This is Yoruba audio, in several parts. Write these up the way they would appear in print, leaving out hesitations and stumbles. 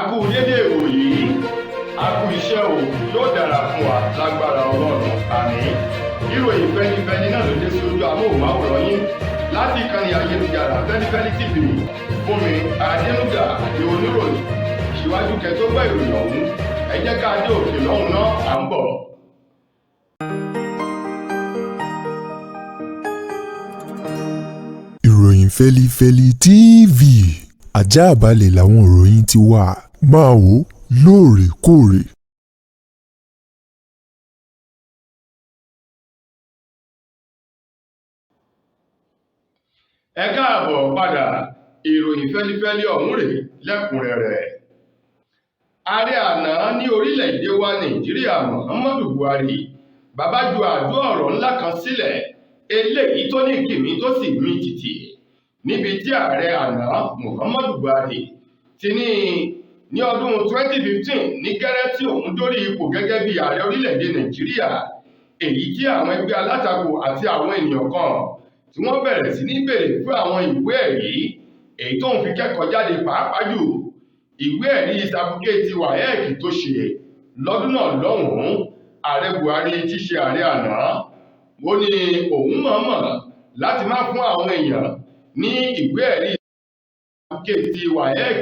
A kú dédé ìwòyí, a kú iṣẹ́ o, yóò dára fún wa lágbára Ọlọ́run, àmín. Ìròyìn fẹ́lifẹ́li náà ló dé sí ojú amóhùnmáwòrán yín láti ìkànnì ayélujára Fẹ́lifẹ́li TV. Fúnmi Adénúgà àti oníròyìn síwájú kẹ́ tó gbọ́ ìròyìn ọ̀hún, ẹ jẹ́ ká dé òkè lọ́hùn náà, à ń bọ̀. Ìròyìn Fẹ́lifẹ́li TV, ajáàbalẹ̀ làwọn ìròyìn ti wà, máa wò ó lóòrèkóòrè. Ẹ káàbọ̀ padà, ìròyìn fẹ́lifẹ́li ọ̀hún rèé lẹ́kùnrẹ́rẹ́. Ààrẹ àná ní orílẹ̀-èdè wa Nàìjíríà, Muhammadu Buhari, bàbá ju àdó ọ̀rọ̀ ńlá kan sílẹ̀ eléyìí tó ní kìmí tó sì mì tìtì, níbi tí ààrẹ àná Muhammadu Buhari ti ní ọdún 2015 ní gẹ́rẹ́ tí òun dórí ipò gẹ́gẹ́ bí ààrẹ orílẹ̀-èdè Nàìjíríà, èyí tí àwọn ẹgbẹ́ alátakò àti àwọn ènìyàn kan tí wọ́n bẹ̀rẹ̀ sí ní béèrè fún àwọn ìwé ẹ̀rí èyí tóun fi kẹ́kọ̀ọ́ jáde, pàápàá jù ìwé ẹ̀rí sàbúkẹ́ẹ̀tì WAEC tó ṣe lọ́dún náà lọ́hùn-ún. Ààrẹ Buhari ti ṣe ààrẹ àná, ó ní òun mọ̀ọ́mọ̀ láti má fún àwọn èèyàn ní ìwé ẹ̀rí sàbúkẹ́ẹ̀tì WAEC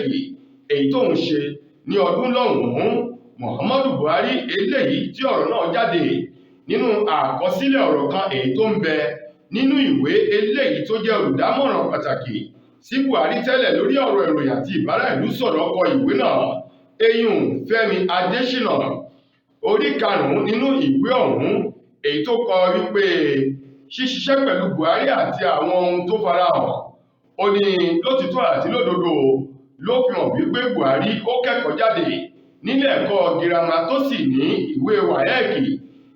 èyí tóun ṣe ní ọdún lọ́hùn-ún. Muhammadu Buhari eléyìí tí ọ̀rọ̀ náà jáde nínú àkọsílẹ̀ ọ̀rọ̀ kan èyí tó ń bẹ nínú ìwé eléyìí tó jẹ́ olùdámọ̀ràn pàtàkì sí Buhari tẹ́lẹ̀ lórí ọ̀rọ̀ ìròyìn àti ìbára ìlú sọ̀rọ̀ kọ ìwé náà, eyín Fẹ́mi Adésínà, orí karùn-ún nínú ìwé ọ̀hún, èyí tó kọ wípé ṣíṣiṣẹ́ pẹ̀lú Buhari àti àwọn ohun tó farahàn, ó ní lótìtọ́ àti lódodo ló fi hàn wípé Buhari ó kẹ́kọ̀ọ́ jáde nílé ẹ̀kọ́ girama tó sì ní ìwé WAEC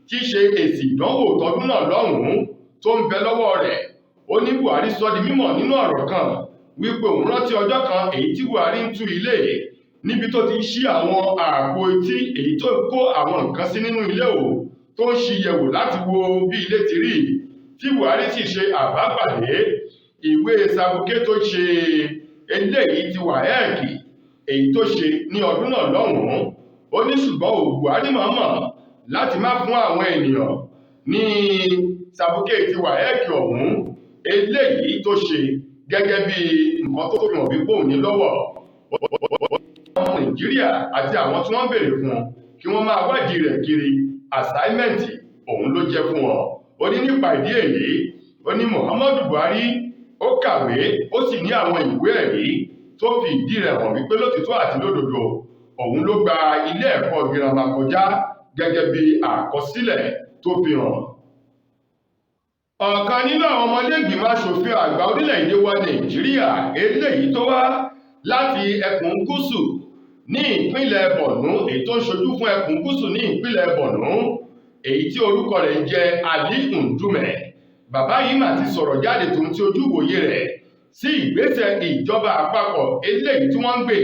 tí í ṣe èsì ìdánwò tọdún náà lọ́hùn-ún tó ń bẹ lọ́wọ́ rẹ̀. Ó ní Buhari sọ di mímọ̀ nínú ọ̀rọ̀ kan wípé òun rántí ọjọ́ kan èyí tí Buhari ń tú ilé níbi tó ti ń ṣí àwọn àpò etí èyí tó kó àwọn nǹkan sí nínú ilé o, tó ń ṣí yẹ̀wò láti wo bí ilé ti rí, tí Buhari sì ṣe àbápàdé ìwé sàbùké tó ṣe eléyìí ti WAEC èyí tó ṣe ní ọdún náà lọ́hùn-ún. Ó ní ṣùgbọ́n ò Buhari mọ̀ọ́mọ̀ láti má fún àwọn ènìyàn ní sàbùké ti WAEC ọ̀hún eléyìí tó ṣe gẹ́gẹ́ bí nǹkan tó fi hàn wípé òun ní lọ́wọ́. Ọmọ Nàìjíríà àti àwọn tí wọ́n ń béèrè fún kí wọ́n máa wádìí rẹ̀ kiri, àsáímẹ́ǹtì òun ló jẹ́ fún wọn. Ó ní nípa ìdí èyí, ó ní Muhammadu Buhari ó kàwé, ó sì ní àwọn ìwé ẹ̀rí tó fi ìdí rẹ̀ hàn wípé lótìtọ́ àti lódodo òun ló gba ilé ẹ̀kọ́ girama kọjá gẹ́gẹ́ bí àkọsílẹ̀ tó fi hàn. Ọ̀kan nínú àwọn ọmọlẹ́gbìmọ̀ aṣòfin àgbà orílẹ̀-èdè wa Nàìjíríà eléyìí tó wá láti ẹkùn gúúsù ní ìpínlẹ̀ Borno, èyí tó ń ṣojú fún ẹkùn gúúsù ní ìpínlẹ̀ Borno, èyí tí orúkọ rẹ̀ ń jẹ́ Ali Ndume, bàbá yìí mà ti sọ̀rọ̀ jáde tó ń ti ojú ìwòye rẹ̀ sí ìgbésẹ̀ ìjọba àpapọ̀ eléyìí tí wọ́n ń gbé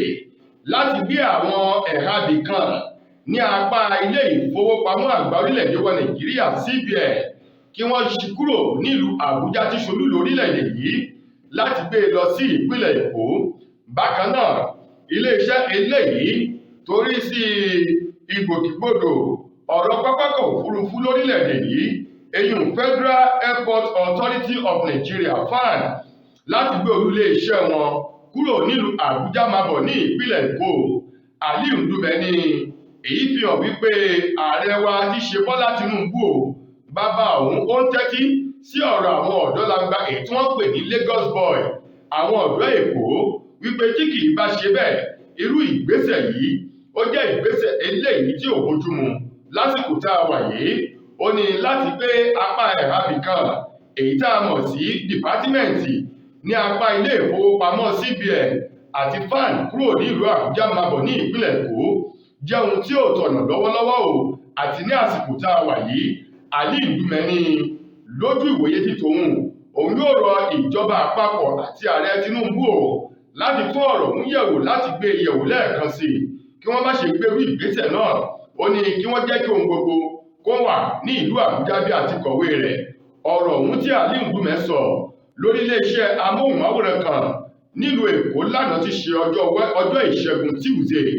láti gbé àwọn ẹ̀ka bì kan ní apá ilé ìfowópamọ́ àgbà orílẹ̀-èdè wa Nàìjíríà CBN kí wọ́n ṣí kúrò nílùú Àbújá tí ṣolú lórílẹ̀-èdè yìí láti gbé e lọ sí ìpínlẹ̀ Èkó. Bákan náà, iléeṣẹ́ eléyìí torí sí ìgbòkègbodò ọ̀rọ̀ pápákọ̀ òfurufú lórílẹ̀-èdè yìí, eyín Federal Airport Authority of Nigeria FAAN, láti gbé olú iléeṣẹ́ wọn kúrò nílùú Àbújá máa bọ̀ ní ìpínlẹ̀ Èkó. Ali Ndume ní èyí fi hàn wípé ààrẹ wa ti ṣe Bọ́lá Tinubu o, bàbá òun ó ń tẹ́tí sí ọ̀rọ̀ àwọn ọ̀dọ́langba èyí tí wọ́n pè ní Lagos boy, àwọn ọ̀dọ́ Èkó, wípé tí kì í bá ṣe bẹ́ẹ̀, irú ìgbésẹ̀ yìí ó jẹ́ ìgbésẹ̀ eléyìí tí ò bójúmu lásìkò tá a wà yìí. Ó ní láti gbé apá ẹ̀ka bìkan èyí tá a mọ̀ sí dìpátímẹ̀ǹtì ní apá ilé ìfowópamọ́ CBN àti FAAN kúrò nílùú Àbújá máa bọ̀ ní ìpínlẹ̀ Èkó jẹ́ ohun tí ò tọ̀nà lọ́wọ́lọ́wọ́ o àti ní àsìkò tá a wà yìí. Ali Ndume ní lójú ìwòye ti tòun, òun yóò rọ ìjọba àpapọ̀ àti ààrẹ Tinubu o láti tún ọ̀rọ̀ òun yẹ̀wò, láti gbé yẹ̀wò lẹ́ẹ̀kan sí i kí wọ́n má ṣe gbérú ìgbésẹ̀ náà. Ó ní kí wọ́n jẹ́ kí ohun gbogbo kó wà ní ìlú Àbújá bí àti kọ̀wé rẹ̀. Ọ̀rọ̀ ọ̀hún tí Ali Ndume sọ lórí iléeṣẹ́ amóhùnmáwòrán kan Nílùú Èkó lánàá ti ṣe ọjọ́ Ìṣẹ́gun Tuesday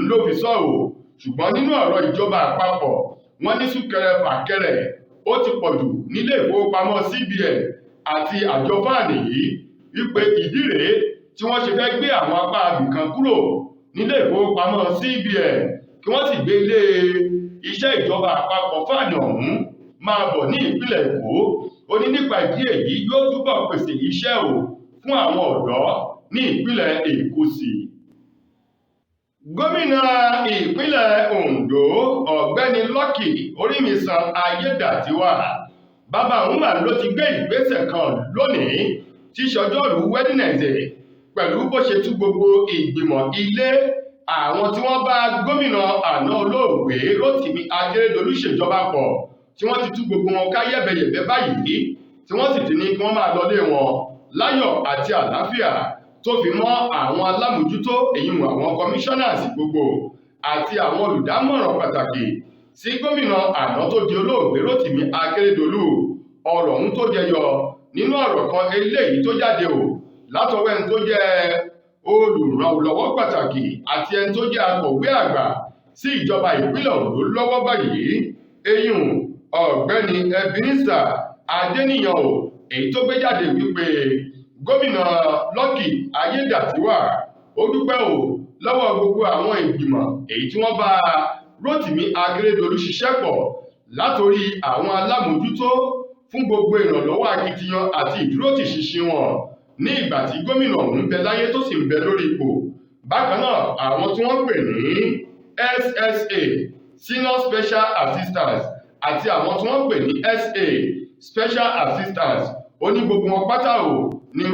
ló fi sọ ò. Ṣùgbọ́n nínú ọ̀rọ̀ ìjọba àpapọ̀, wọ́n ní súnkẹrẹ fàkẹrẹ ó ti pọ̀jù nílé ìfowópamọ́ CBN àti àjọ fáànì yìí, wípé ìdí rèé tí wọ́n ṣe fẹ́ gbé àwọn apá abìkan kúrò nílé ìfowópamọ́ CBN, kí wọ́n sì gbé ilé iṣẹ́ ìjọba àpapọ̀ fáànì ọ̀hún máa bọ̀ ní ìpínlẹ̀ Èkó. Ó ní nípa ìdí èyí yóò túbọ̀ pèsè iṣẹ́ ò fún àwọn ọ̀dọ́ ní ìpínlẹ̀ Èkó sí. Gómìnà ìpínlẹ̀ Ondo, Ọ̀gbẹ́ni Lucky Orímisan Ayédàtiwà, bàbá òun mà ló ti gbé ìgbésẹ̀ kan lónìí tí ṣọjọ́rú Wednesday pẹ̀lú bó ṣe tú gbogbo ìgbìmọ̀ ilé àwọn tí wọ́n bá gómìnà àná olóògbé Rotimi Akeredolu ṣèjọba pọ̀, tí wọ́n ti tú gbogbo wọn ká yẹ̀bẹ̀yẹ̀bẹ̀ báyìí, tí wọ́n sì ti ní kí wọ́n máa lọlé wọn láyọ̀ àti àlàáfíà, tó fi mọ́ àwọn alámòjútó èyí àwọn kọmíṣánnáàsì gbogbo àti àwọn olùdámọ̀ràn pàtàkì sí gómìnà àná tó di olóògbé Rotimi Akeredolu. Ọ̀rọ̀ ọ̀hún tó jẹyọ nínú ọ̀rọ̀ kan eléyìí tó jáde ò látọwọ́ ẹni tó jẹ́ olùrànlọ́wọ́ pàtàkì àti ẹni tó jẹ́ akọ̀wé àgbà sí ìjọba ìpínlẹ̀ Ondo lọ́wọ́ báyìí, eyín Ọ̀gbẹ́ni Ebenezer Adéníyàn ò, èyí tó gbé jáde wípé gómìnà Lucky Ayédàtiwà ó dúpẹ́ ò lọ́wọ́ gbogbo àwọn ìgbìmọ̀ èyí tí wọ́n bá Rotimi Akeredolu ṣiṣẹ́ pọ̀, látòrí àwọn alámòjútó fún gbogbo ìrànlọ́wọ́ akitiyan àti ìdúrótìṣinṣin wọn ní ìgbà tí gómìnà ọ̀hún ń bẹ láyé tó sì ń bẹ lórí ipò. Bákan náà, àwọn tí wọ́n pè ní SSA, Senior Special Assistants, àti àwọn tí wọ́n pè ní SA, Special Assistants, ó ní gbogbo wọn pátá ò ní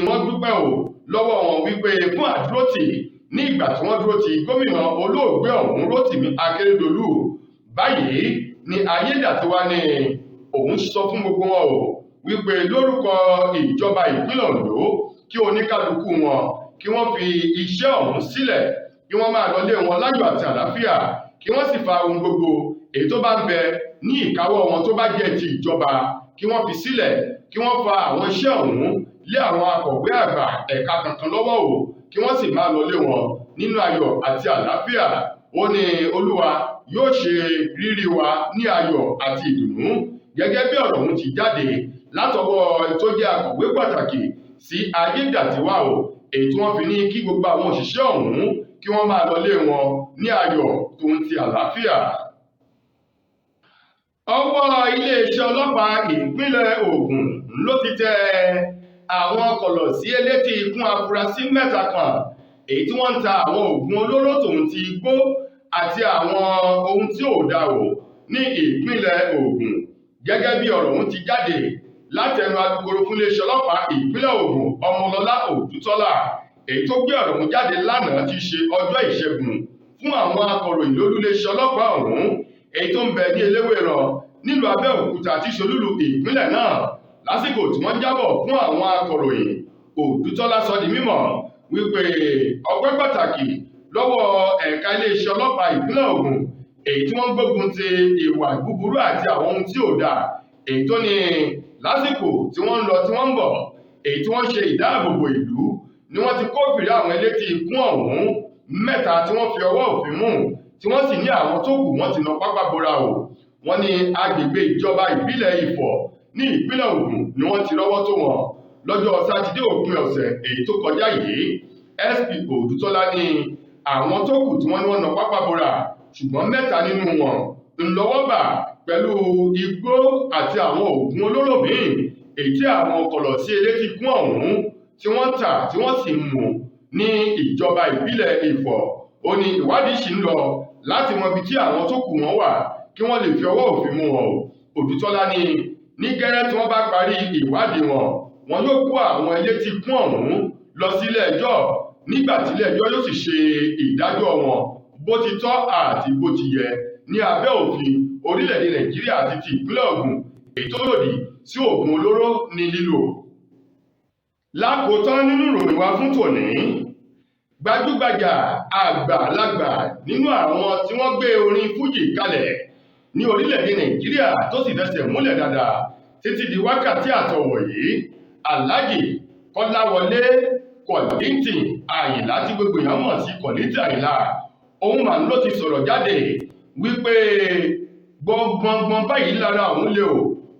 wọ́n dúpẹ́ ò lọ́wọ́ wọn wípé fún àdúrótì ní ìgbà tí wọ́n dúró ti gómìnà olóògbé ọ̀hún Rotimi Akeredolu. Báyìí ni Ayédàtiwà ní òun sọ fún gbogbo wọn ò wípé lórúkọ ìjọba ìpínlẹ̀ Ondo kí oníkálukú wọn kí wọ́n fi iṣẹ́ ọ̀hún sílẹ̀, kí wọ́n máa lọlé wọn láyọ̀ àti àlàáfíà, kí wọ́n sì fa ohun gbogbo èyí tó bá ń bẹ ní ìkáwọ́ wọn tó bá jẹ́ ti ìjọba kí wọ́n fi sílẹ̀, kí wọ́n fa àwọn iṣẹ́ ọ̀hún lé àwọn akọ̀wé àgbà ẹ̀ka kankan lọ́wọ́ o, kí wọ́n sì máa lọlé wọn nínú ayọ̀ àti àlàáfíà. Ó ní Olúwa yóò ṣe rírí wa ní ayọ̀ àti ìdùnnú, gẹ́gẹ́ bí ọ̀rọ̀ ọ̀hún ti jáde látọwọ́ tó jẹ́ akọ̀wé pàtàkì sí Ayédàtiwà o, èyí tí wọ́n fi ní kí gbogbo àwọn òṣìṣẹ́ ọ̀hún kí wọ́n máa lọlé wọn ní ayọ̀ tòun ti àlàáfíà. Ọwọ́ iléeṣẹ́ ọlọ́pàá ìpínlẹ̀ Ògùn ló ti tẹ àwọn kọ̀lọ̀ sí elétí ikún afurasí mẹ́ta kan èyí tí wọ́n ń ta àwọn oògùn olóró tòun ti igbó àti àwọn ohun tí ò dá o ní ìpínlẹ̀ Ògùn. Gẹ́gẹ́ bí ọ̀rọ̀ ọ̀hún ti jáde látẹnu alukoro fún iléeṣẹ́ ọlọ́pàá ìpínlẹ̀ Ògùn, Ọmọlọ́lá Òdútọ́lá, èyí tó gbé ọ̀rọ̀ ọ̀hún jáde lánàá ti ṣe ọjọ́ Ìṣẹ́gun fún àwọn akọ̀ròyìn lólúléeṣẹ́ ọlọ́pàá ọ̀hún èyí tó ń bẹ ní Eléwéran nílùú Abẹ́òkúta tí ṣolúlu ìpínlẹ̀ náà. Lásìkò tí wọ́n jábọ̀ fún àwọn akọ̀ròyìn, Òdútọ́lá sọ di mímọ̀ wípé ọpẹ́ pàtàkì lọ́wọ́ ẹ̀ka iléeṣẹ́ ọlọ́pàá ìpínlẹ̀ Ògùn èyí tí wọ́n gbógun ti ìwà búburú àti àwọn ohun tí ò dáa, èyí tó ní lásìkò tí wọ́n ń lọ tí wọ́n ń bọ̀, èyí tí wọ́n ṣe ìdáàbòbò ìlú ni wọ́n ti kófìrí àwọn elétí ikún ọ̀hún mẹ́ta tí wọ́n fi ọwọ́ òfin mú, tí wọ́n sì ní àwọn tó kù wọ́n ti nà pápá bora o. Wọ́n ní agbègbè ìjọba ìbílẹ̀ Ifọ̀ ní ìpínlẹ̀ Ògùn ni wọ́n ti rọ́wọ́ tó wọn lọ́jọ́ Sátidé òpin ọ̀sẹ̀ èyí tó kọjá yìí. SP Òdútọ́lá ní àwọn tó kù tí wọ́n ní wọ́n nà pápá bora, ṣùgbọ́n mẹ́ta nínú wọn ńlọ́wọ́ bà pẹ̀lú igbó àti àwọn oògùn olóró míì èyí tí àwọn kọ̀lọ̀ sí elétí ikún ọ̀hún tí wọ́n tà tí wọ́n sì mú ní ìjọba ìbílẹ̀ Ifọ̀. Ó ní ìwádìí ṣì ń lọ láti mọ ibi tí àwọn tó kù wọ́n wà kí wọ́n lè fi ọwọ́ òfin mú wọn o. Òdútọ́lá ní ní gẹ́rẹ́ tí wọ́n bá parí ìwádìí wọn, wọn yóò kó àwọn elétí ikún ọ̀hún lọ sílé ẹjọ́, nígbà tí ilé ẹjọ́ yóò sì ṣe ìdájọ́ wọn bó ti tọ́ àti bó ti yẹ ní abẹ́ òfin orílẹ̀-èdè Nàìjíríà àti ti ìpínlẹ̀ Ògùn èyí tó lòdì sí oògùn olóró ní lílò. Lákòótán nínú ìròyìn wa fún tòní, gbajúgbajà àgbàlagbà nínú àwọn tí wọ́n gbé orin fújì kalẹ̀ ní orílẹ̀-èdè Nàìjíríà tó sì fẹsẹ̀ múlẹ̀ dáadáa títí di wákàtí àtọ̀wọ̀ yìí, Alhaji Kọ́láwọlé Kollington Àyìnlá tí gbogbo èèyàn mọ̀ sí Kollington Àyìnlá, òun mà ló ti sọ̀rọ̀ jáde wípé gbọngbọngbọn báyìí lára òun lè o.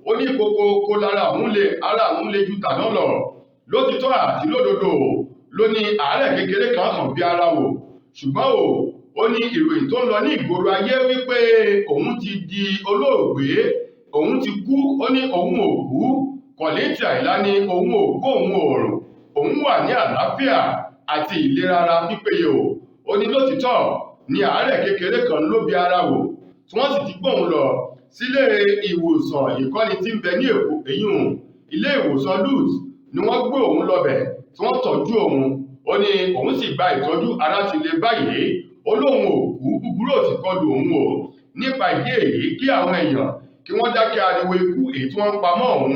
Ó ní kókókó lára òun lè, ara òun lè ju tàná lọ. Lótìtọ́ àti lódodo ló ní àárẹ̀ kékeré kan hàn bí ara wò, ṣùgbọ́n o ó ní ìròyìn tó ń lọ ní ìgboro ayé wípé òun ti di olóògbé, òun ti kú. Ó ní òun ò kú. Kollington Àyìnlá ní òun ò kú, òun ò rùn, òun wà ní àlàáfíà àti ìlera ara pípéye o. Ó ní lótìtọ́ ní àárẹ̀ kékeré kan ló bí ara wò, tí wọ́n sì ti gbóhùn lọ sílé ìwòsàn ìkọ́ni tí ń bẹ ní Èkó, èyún ilé ìwòsàn LUTH ni wọ́n gbé òun lọbẹ̀ tí wọ́n tọ́jú òun. Ó ní òun sì gba ìtọ́jú, ara ti le báyìí. Ó lóun ò kú, búburú ò sì kọlù òun o. Nípa ìdí èyí, kí àwọn èèyàn kí wọ́n dákẹ́ ariwo ikú èyí tí wọ́n ń pamọ́ òun.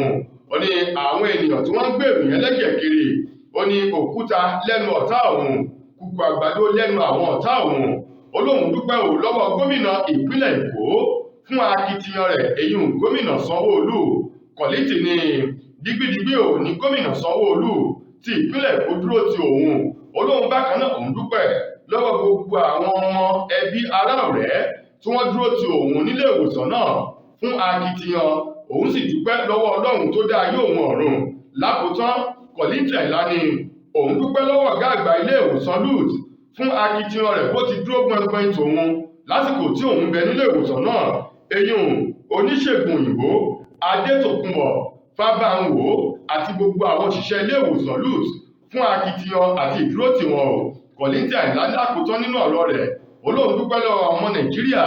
Ó ní àwọn ènìyàn tí wọ́n ń gbèrò yẹn lẹ́jẹ̀ kiri, ó ní òkúta lẹ́nu ọ̀tá òun, kùkù àgbàdo lẹ́nu àwọn ọ̀tá òun. Ó lóun dúpẹ́ ò lọ́wọ́ gómìnà ìpínlẹ̀ Èkó fún akitiyan rẹ̀, èyí gómìnà Sanwó-Olú. Kollington ní digbidigbi ò ní gómìnà Sanwó-Olú ti ìpínlẹ̀ Èkó dúró ti òun. Ó lóun bákan náà òun dúpẹ́ lọ́wọ́ gbogbo àwọn ọmọ ẹbí ará ọ̀rẹ́ tí wọ́n dúró ti òun nílé ìwòsàn náà fún akitiyan. Òun sì dúpẹ́ lọ́wọ́ Ọlọ́run tó dá ayé òun ọ̀run. Lákòótán, Kollington Àyìnlá ní òun dúpẹ́ lọ́wọ́ ọ̀gá àgbà ilé ìwòsàn LUTH fún akitiyan rẹ̀ bó ti dúró gbọngbọn tòun lásìkò tí òun bẹ nílé ìwòsàn náà, eyín oníṣègùn òyìnbó Adétòkunbọ̀ Fábánwò àti gbogbo àwọn òṣìṣẹ́ ilé ìwòsàn LUTH fún akitiyan àti ìdúró tì wọ́n o. Kollington Àyìnlá lákòótán nínú ọ̀rọ̀ rẹ̀, ó lóun dúpẹ́ lọ́wọ́ ọmọ Nàìjíríà,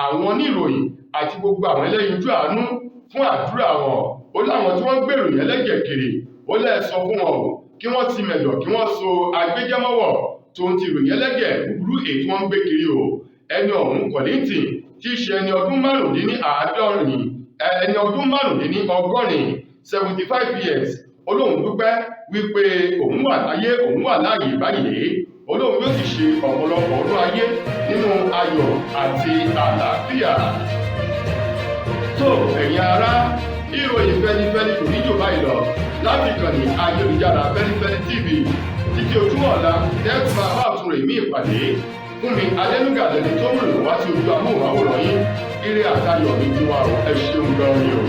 àwọn oníròyìn àti gbogbo àwọn ẹlẹ́yinjú àánú fún àdúrà wọn. Ó láwọn tí wọ́n ń gbèrò yẹn lẹ́jẹ̀ kiri, ó lẹ́ẹ̀ sọ fún wọn o kí wọ́n ti mẹ̀dọ̀, kí wọ́n so agbẹjẹ́mọ́wọ̀ tó ń ti ròyìn ẹlẹ́gẹ̀ búburú èyí tí wọ́n ń gbé kiri o. Ẹni ọ̀hún Kollington tí í ṣe ẹni ọdún 75, ẹni ọdún 85, 75 years, ó lóun dúpẹ́ wípé òun wà láyé, òun wà láàyè báyìí. Ó lóun yóò sì ṣe ọ̀pọ̀lọpọ̀ ọdún ayé nínú ayọ̀ àti àlàáfíà. Tó ẹ̀yin ará, ìròyìn fẹlifẹli kò ní jò báyìí lọ láti ìkànnì ayélujára Fẹlifẹli TV títí ojúmọ́ ọ̀la tẹ́ẹ̀tù máa bá ọ̀tún rẹ̀ mí ìpàdé. Fún mi Adénúgà lẹni tó mú ìrìn wá sí ojú amóhùnmáwòrán yín. Ire àtayọ̀ ní tiwa o. Ẹ ṣeun gan ni o.